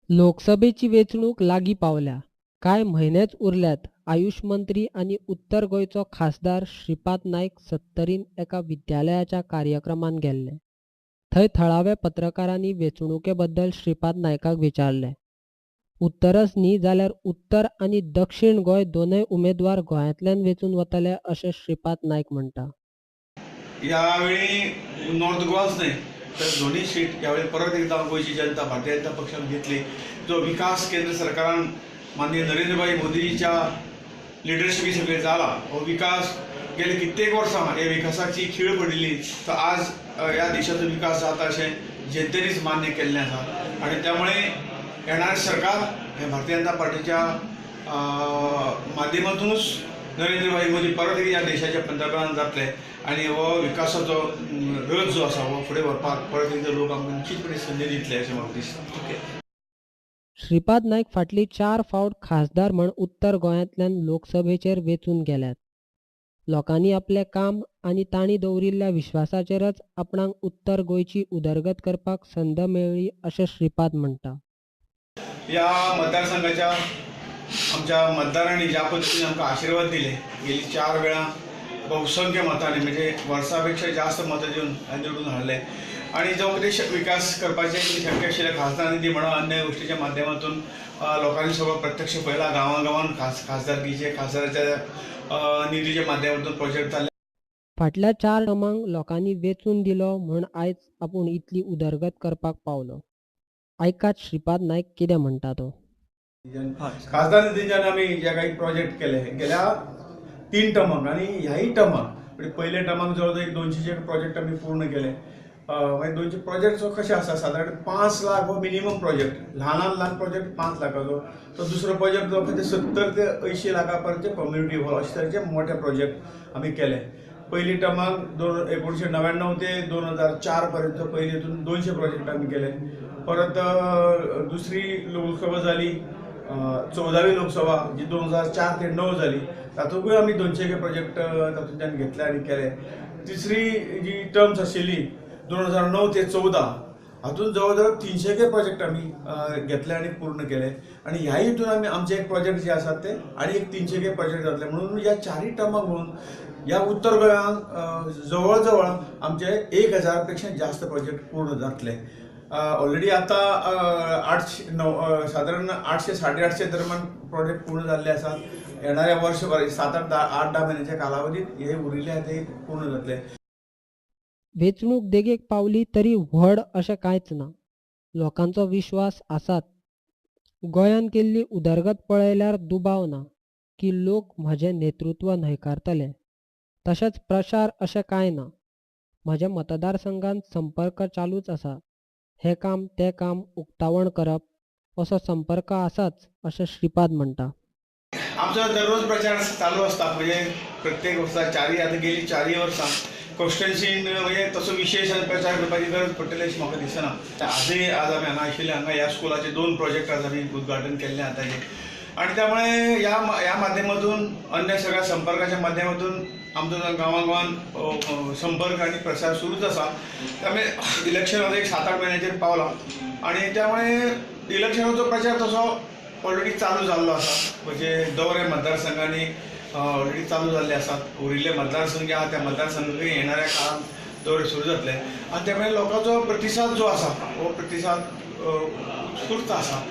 लोकसभेची वेंचणूक लागीं पावल्या. कांय म्हयनेच उरल्यात. आयुष मंत्री आनी उत्तर गोंयचो खासदार श्रीपाद नायक सत्तरीन एका विद्यालयाच्या कार्यक्रमांत गेल्ले. थंय थळाव्या पत्रकारांनी वेंचणुके बद्दल श्रीपाद नायकाक विचारलें. उत्तरच न्ही जाल्यार उत्तर आनी दक्षीण गोंय दोनय उमेदवार गोंयांतल्यान वेंचून वतले अशें श्रीपाद नायक म्हणटा. यावेळी नॉर्थ गोवाच न्हय तर दोन्ही सीट यावेळी परत एकदा गोंयची जनता भारतीय जनता पक्षान घेतली. जो विकास केंद्र सरकारान माननीय नरेंद्रभाई मोदीजीच्या लिडरशिपी सगळे जाला हो विकास गेले कित्येक वर्सां ह्या विकासाची खीळ पडिल्ली, तर आज ह्या देशाचो विकास जाता अशें जनतेनीच मान्य केल्लें आसा. आनी त्यामुळे येणारें सरकार हें भारतीय जनता पार्टीच्या माध्यमातूनच नरेंद्रभाई मोदी परत एकदा ह्या देशाच्या पंतप्रधान जातले आनी हो विकासाचो रथ जो आसा हो फुडें व्हरपाक परत एकदा लोक आमकां निश्चितपणे संदी दितले अशें म्हाका दिसता. ओके. श्रीपाद नायक फाटली 4 फावट खासदार म्हण उत्तर गोंयांतल्यान लोकसभेचेर वेंचून गेल्यात. लोकांनी आपलें काम आनी तांणी दवरिल्ल्या विश्वासाचेरच आपणाक उत्तर गोंयची उदरगत करपाक संद मेळ्ळी अशें श्रीपाद म्हणटा. ह्या मतदारसंघाच्या आमच्या मतदारांनी ज्या पद्दतीन आमकां आशिर्वाद दिले, गेली 4 वेळा बहुसंख्य मतांनी म्हणजे वर्सापेक्षा जास्त मतां दिवन निवडून हाडले आनी जो कितें विकास करपाचें शक्य आशिल्लें खासदार निधी म्हणा अन्य गोष्टीच्या माध्यमातून लोकांनी सगळो प्रत्यक्ष पळयला. गांवां खासदारकीचे खासदाराच्या निधीच्या माध्यमातून प्रोजेक्ट जाले. फाटल्या 4 टर्मांक लोकांनी वेंचून दिलो म्हूण आयज आपूण इतली उदरगत करपाक पावलो. आयकात श्रीपाद नायक कितें म्हणटा तो. खासदार निधीच्यान आमी जे काही प्रोजेक्ट केले गेल्या 3 टर्मांक आनी ह्याय टर्माक, म्हणजे पयल्या टर्माक जवळ जवळ एक 200 प्रोजेक्ट आमी पूर्ण केले. मागीर 200 प्रोजेक्ट कशें आसा, सादारण 5 लाख हो मिनिमम प्रोजेक्ट, ल्हानान ल्हान प्रोजेक्ट 5 लाखाचो, तो दुसरो प्रोजेक्ट जो आसा 70 ते 80 लाखा पर्यंत कम्युनिटी हॉल अशे तरेचे मोठे प्रोजेक्ट आमी केले. पयली टर्माक 1999 ते 2004 पर्यंत पयली हितून 200 प्रोजेक्ट आमी केले. परत दुसरी लोकसभा जाली 14वी लोकसभा जी 2004 ते 9 जाली, तातूंतूय आमी 200 प्रोजेक्ट तातूंतल्यान घेतले आनी केले. तिसरी जी टर्म्स आशिल्ली 2009 ते 14 हातूंत जवळ जवळ 300 प्रोजेक्ट आमी घेतले आनी पूर्ण केले. आनी ह्या हितून आमी आमचे एक प्रोजेक्ट जे आसात ते आनी एक 300 प्रोजेक्ट जातले. म्हणून ह्या 4 टर्माक म्हणून ह्या उत्तर गोंयांत जवळ जवळ आमचे 1000 पेक्षा जास्त प्रोजेक्ट पूर्ण जातले. ऑलरेडी आतां 809 सादारण 800 850 दरम्यान प्रोजेक्ट पूर्ण जाल्ले आसात. येणाऱ्या वर्षभर 7 8 10 म्हयन्याच्या कालावधीत हे उरिल्ले आसा ते पूर्ण जातले. वेंचणूक देगेक पावली तरी व्हड अशें कांयच ना. लोकांचो विश्वास आसात. गोंयान केल्ली उदरगत पळयल्यार दुबाव ना की लोक म्हजें नेतृत्व न्हयकारतले. तशेंच प्रचार अशें कांय ना. म्हज्या मतदारसंघांत संपर्क चालूच आसा. हें काम तें काम उक्तावण करप असो संपर्क आसाच अशें श्रीपाद म्हणटा. आमचो दररोज प्रचार चालू आसता, म्हणजे प्रत्येक वर्सा 4 आतां गेली 4 वर्सां कॉन्स्टिट्युएन्सीन म्हणजे तसो विशेश प्रचार करपाची गरज पडटली अशें म्हाका दिसना. आजूय आज आमी हांगा आशिल्ले, हांगा ह्या स्कुलाचे 2 प्रोजेक्ट आज आमी उद्घाटन केल्ले आतांचे. आनी त्यामुळे ह्या माध्यमातून अन्य सगळ्या संपर्काच्या माध्यमातून आमचो गांवां गांवान संपर्क आनी प्रसार सुरूच आसा. त्यामुळे इलेक्शन आतां एक 7-8 म्हयन्याचेर पावला आनी त्यामुळे इलेक्शनाचो प्रचार तसो ऑलरेडी चालू जाल्लो आसा. म्हणजे दौरे मतदारसंघांनी ऑलरेडी चालू जाल्ले आसात. उरिल्ले मतदारसंघ आहा त्या मतदारसंघांनी येणाऱ्या काळांत दौरे सुरू जातले आनी त्यामुळे लोकांचो प्रतिसाद जो आसा हो प्रतिसाद उत्स्फूर्त आसा.